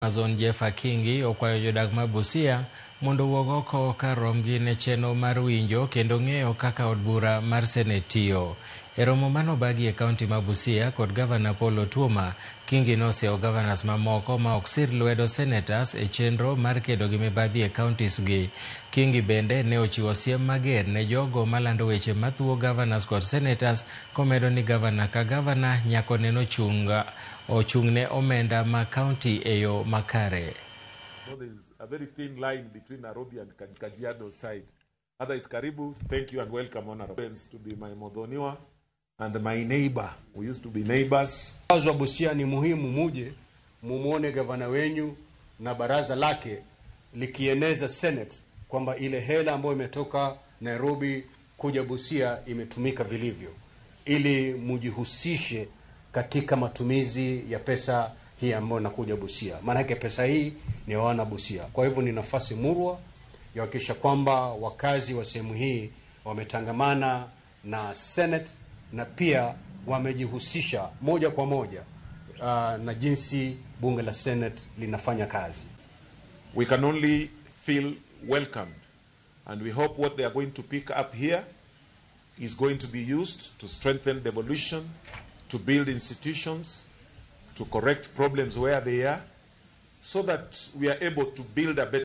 Amazon Jeff Akingi okwayo jodak ma Busia mondo owuog oko kar romgi ne chenro mar winjo kendo ng'eyo kaka od bura mar Senet tiyo. E romo manobagi e kaunti ma Busia kod Gavana Paul Otuoma, Kingi nosiewo gavanas mamoko ma ok sir lwedo senators e chenro mar kedo gi mibadhi e counties gi. Kingi bende ne ochiwo siem mager ne jogo malando weche mathuwo gavanas kod senators komedo ni gavana ka gavana nyaka ne ochung'ne omenda ma kaunti e yo makare. No, there is a very thin line between Nairobi and Kajiado side. Other is karibu. Thank you and welcome, Honorable. To be my Modhoniwa and my neighbor. We used to be neighbors. Wakazi wa Busia ni muhimu muje mumuone gavana wenyu na baraza lake likieneza Senate kwamba ile hela ambayo imetoka Nairobi kuja Busia imetumika vilivyo, ili mujihusishe katika matumizi ya pesa hii ambayo inakuja Busia. Maanake pesa hii ni ya wana Busia. Kwa hivyo ni nafasi murwa ya kuhakikisha kwamba wakazi wa sehemu hii wametangamana na Senate na pia wamejihusisha moja kwa moja na jinsi bunge la Senate linafanya kazi. We can only feel welcomed, and we hope what they are going to pick up here is going to be used to strengthen devolution, to build institutions, to correct problems where they are, so that we are able to build a better